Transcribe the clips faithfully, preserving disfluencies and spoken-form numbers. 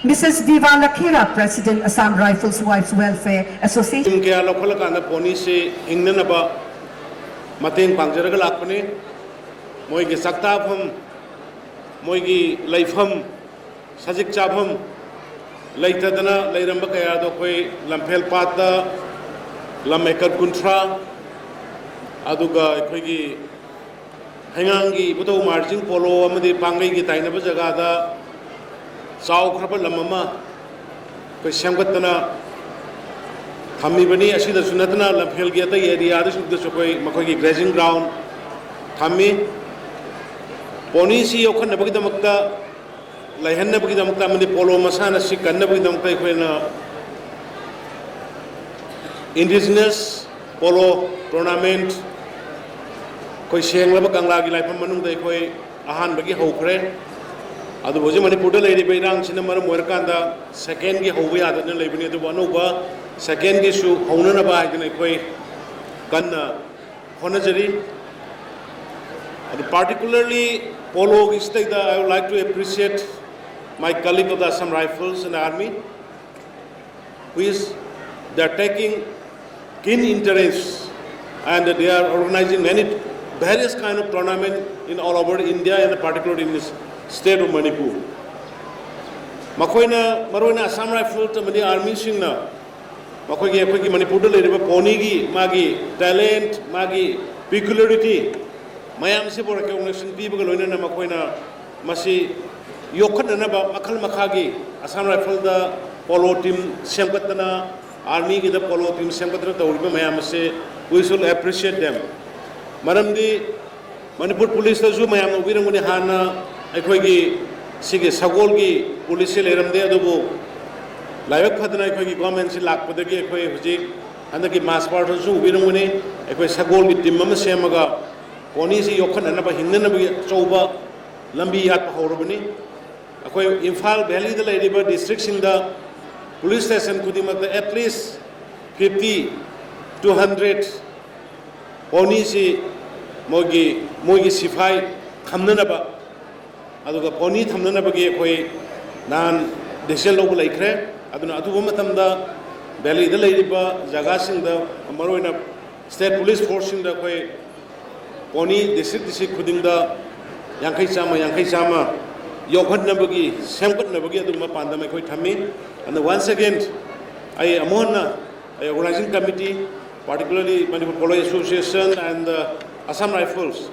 Missus Diva Lakhira, President, Assam Rifles Wives Welfare Association. ꯁꯤꯡ ꯀꯌꯥ ꯂꯧꯈꯠꯂꯀꯥꯟꯗ ꯄꯣꯅꯤꯁꯤ ꯍꯤꯡꯅꯅꯕ ꯃꯇꯦꯡ ꯄꯥꯡꯖꯔꯒ ꯂꯥꯛꯄꯅꯤ꯫ ꯃꯣꯏꯒꯤ ꯆꯥꯛꯇꯥꯐꯝ, ꯃꯣꯏꯒꯤ ꯂꯩꯐꯝ, ꯁꯖꯤꯛ ꯆꯥꯐꯝ ꯂꯩꯇꯗꯅ ꯂꯩꯔꯝꯕ ꯀꯌꯥꯗꯣ ꯑꯩꯈꯣꯏ ꯂꯝꯐꯦꯜ ꯄꯥꯠꯇ, ꯂꯝ ꯑꯦꯀꯔ ꯀꯨꯟꯊ꯭ꯔꯥ, ꯑꯗꯨꯒ ꯑꯩꯈꯣꯏꯒꯤ ꯍꯩꯉꯥꯡꯒꯤ ꯏꯕꯨꯙꯧ ꯃꯥꯔꯖꯤꯡ ꯄꯣꯂꯣ ꯑꯃꯗꯤ ꯄꯥꯡꯒꯩꯒꯤ ꯇꯥꯏꯅꯕ ꯖꯒꯥꯗ ꯆꯥꯎꯈ꯭ꯔꯕ ꯂꯝ ꯑꯃ ꯑꯩꯈꯣꯏ ꯁꯦꯝꯒꯠꯇꯅ ꯊꯝꯃꯤꯕꯅꯤ꯫ ꯑꯁꯤꯗꯁꯨ ꯅꯠꯇꯅ ꯂꯝꯐꯦꯜꯒꯤ ꯑꯇꯩ ꯑꯦꯔꯤꯌꯥꯗꯁꯨ ꯑꯩꯈꯣꯏ ꯃꯈꯣꯏꯒꯤ ꯒ꯭ꯔꯦꯖꯤꯡ ꯒ꯭ꯔꯥꯎꯟ ꯊꯝꯃꯤ꯫ ꯄꯣꯅꯤꯁꯤ ꯌꯣꯛꯈꯠꯅꯕꯒꯤꯗꯃꯛꯇ, ꯂꯩꯍꯟꯅꯕꯒꯤꯗꯃꯛꯇ ꯑꯃꯗꯤ ꯄꯣꯂꯣ ꯃꯁꯥꯟꯅ ꯑꯁꯤ ꯀꯟꯅꯕꯒꯤꯗꯃꯛꯇ ꯑꯩꯈꯣꯏꯅ ꯏꯟꯗꯤꯖꯤꯅꯁ ꯄꯣꯂꯣ ꯇꯣꯔꯅꯥꯃꯦꯟꯠ ꯑꯩꯈꯣꯏ ꯁꯦꯡꯂꯕ ꯀꯪꯂꯥꯒꯤ ꯂꯥꯏꯐꯝ ꯃꯅꯨꯡꯗ ꯑꯩꯈꯣꯏ ꯑꯍꯥꯟꯕꯒꯤ ꯍꯧꯈ꯭ꯔꯦ꯫ ꯑꯗꯨꯕꯨ ꯍꯧꯖꯤꯛ ꯃꯅꯤꯄꯨꯔꯗ ꯂꯩꯔꯤꯕ ꯏꯔꯥꯡꯁꯤꯅ ꯃꯔꯝ ꯑꯣꯏꯔꯀꯥꯟꯗ ꯁꯦꯀꯦꯟꯒꯤ ꯍꯧꯕ ꯌꯥꯗꯅ ꯂꯩꯕꯅꯤ꯫ ꯑꯗꯨꯕꯨ ꯑꯅꯧꯕ ꯁꯦꯀꯦꯟꯒꯤꯁꯨ ꯍꯧꯅꯅꯕ ꯍꯥꯏꯗꯅ ꯑꯩꯈꯣꯏ ꯀꯟꯅ ꯍꯣꯠꯅꯖꯔꯤ꯫ ꯑꯗꯨ particularly ꯄꯣꯂꯣꯒꯤꯁꯤꯗꯩꯗ I would like to appreciate my colleague of the Assam Rifles and Army, which they are taking keen interest and they are organizing many various kind of tournament in all over India and particularly in this state of Manipur. ꯃꯈꯣꯏꯅ ꯃꯔꯨꯑꯣꯏꯅ Assam rifles ꯑꯃꯗꯤ ꯑꯥꯔꯃꯤꯁꯤꯡꯅ ꯃꯈꯣꯏꯒꯤ, ꯑꯩꯈꯣꯏꯒꯤ ꯃꯅꯤꯄꯨꯔꯗ ꯂꯩꯔꯤꯕ ꯄꯣꯅꯤꯒꯤ ꯃꯥꯒꯤ talent, ꯃꯥꯒꯤ ꯄꯤꯀꯨꯂꯔꯤꯇꯤ ꯃꯌꯥꯝꯁꯤꯕꯨ ꯔꯤꯀꯣꯛꯅꯤꯁꯟ ꯄꯤꯕꯒ ꯂꯣꯏꯅꯅ ꯃꯈꯣꯏꯅ ꯃꯁꯤ ꯌꯣꯛꯈꯠꯅꯅꯕ ꯃꯈꯜ ꯃꯈꯥꯒꯤ ꯑꯁꯥꯝ ꯔꯥꯏꯐꯜꯗ ꯄꯣꯂꯣ ꯇꯤꯝ ꯁꯦꯝꯒꯠꯇꯅ, ꯑꯥꯔꯃꯤꯒꯤꯗ ꯄꯣꯂꯣ ꯇꯤꯝ ꯁꯦꯝꯒꯠꯇꯅ ꯇꯧꯔꯤꯕ ꯃꯌꯥꯝ ꯑꯁꯤ we should appreciate them꯫ ꯃꯔꯝꯗꯤ ꯃꯅꯤꯄꯨꯔ ꯄꯨꯂꯤꯁꯇꯁꯨ ꯃꯌꯥꯝꯅ ꯎꯕꯤꯔꯝꯒꯅꯤ, ꯍꯥꯟꯅ ꯑꯩꯈꯣꯏꯒꯤ ꯁꯤꯒꯤ ꯁꯒꯣꯜꯒꯤ ꯄꯨꯂꯤꯁꯁꯤ ꯂꯩꯔꯝꯗꯦ, ꯑꯗꯨꯕꯨ ꯂꯥꯏꯕꯛ ꯐꯗꯅ ꯑꯩꯈꯣꯏꯒꯤ ꯒꯣꯔꯃꯦꯟꯁꯤ ꯂꯥꯛꯄꯗꯒꯤ ꯑꯩꯈꯣꯏ ꯍꯧꯖꯤꯛ ꯍꯟꯗꯛꯀꯤ ꯃꯥꯔꯁ ꯄꯥꯔꯠꯇꯁꯨ ꯎꯕꯤꯔꯝꯒꯅꯤ, ꯑꯩꯈꯣꯏ ꯁꯒꯣꯜꯒꯤ ꯇꯤꯝ ꯑꯃ ꯁꯦꯝꯃꯒ ꯄꯣꯅꯤꯁꯤ ꯌꯣꯛꯈꯠꯅꯅꯕꯒꯤ ꯑꯆꯧꯕ ꯂꯝꯕꯤ ꯌꯥꯠꯄ ꯍꯧꯔꯕꯅꯤ꯫ ꯑꯩꯈꯣꯏ ꯏꯝꯐꯥꯜ ꯚꯦꯂꯤꯗ ꯂꯩꯔꯤꯕ ꯗꯤꯁꯇ꯭ꯔꯤꯛꯁꯤꯡꯗ ꯄꯨꯂꯤꯁ ꯁ꯭ꯇꯦꯁꯟ ꯈꯨꯗꯤꯡꯃꯛꯇ at least fifty to hundred ꯄꯣꯅꯤꯁꯤ ꯃꯣꯏꯒꯤ, ꯃꯣꯏꯒꯤ ꯁꯤꯐꯥꯏ ꯊꯝꯅꯅꯕ, ꯑꯗꯨꯒ ꯄꯣꯅꯤ ꯊꯝꯅꯅꯕꯒꯤ ꯑꯩꯈꯣꯏ ꯅꯍꯥꯟ ꯗꯤꯁꯤꯖꯟ ꯂꯧꯕ ꯂꯩꯈ꯭ꯔꯦ꯫ ꯑꯗꯨꯅ ꯑꯊꯨꯕ ꯃꯇꯝꯗ ꯚꯦꯂꯤꯗ ꯂꯩꯔꯤꯕ ꯖꯒꯥꯁꯤꯡꯗ, ꯃꯔꯨꯑꯣꯏꯅ ꯁ꯭ꯇꯦꯠ ꯄꯨꯂꯤꯁ ꯐꯣꯔꯁꯁꯤꯡꯗ ꯑꯩꯈꯣꯏ ꯄꯣꯅꯤ ꯗꯤꯁꯇ꯭ꯔꯤꯛ ꯗꯤꯁꯇ꯭ꯔꯤꯛ ꯈꯨꯗꯤꯡꯗ ꯌꯥꯡꯈꯩ ꯆꯥꯝꯃ, ꯌꯥꯡꯈꯩ ꯆꯥꯝꯃ ꯌꯣꯛꯍꯟꯅꯕꯒꯤ, ꯁꯦꯝꯒꯠꯅꯕꯒꯤ ꯑꯗꯨꯒꯨꯝꯕ ꯄꯥꯟꯗꯝ ꯑꯩꯈꯣꯏ ꯊꯝꯃꯤ꯫ ꯑꯗꯨꯅ once again ꯑꯩ ꯑꯃꯨꯛ ꯍꯟꯅ ꯑꯩ organizing committee, particularly Manipur College Association and the Assam Rifles,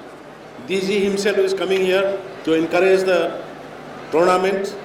D G himself is coming here to encourage the tournament.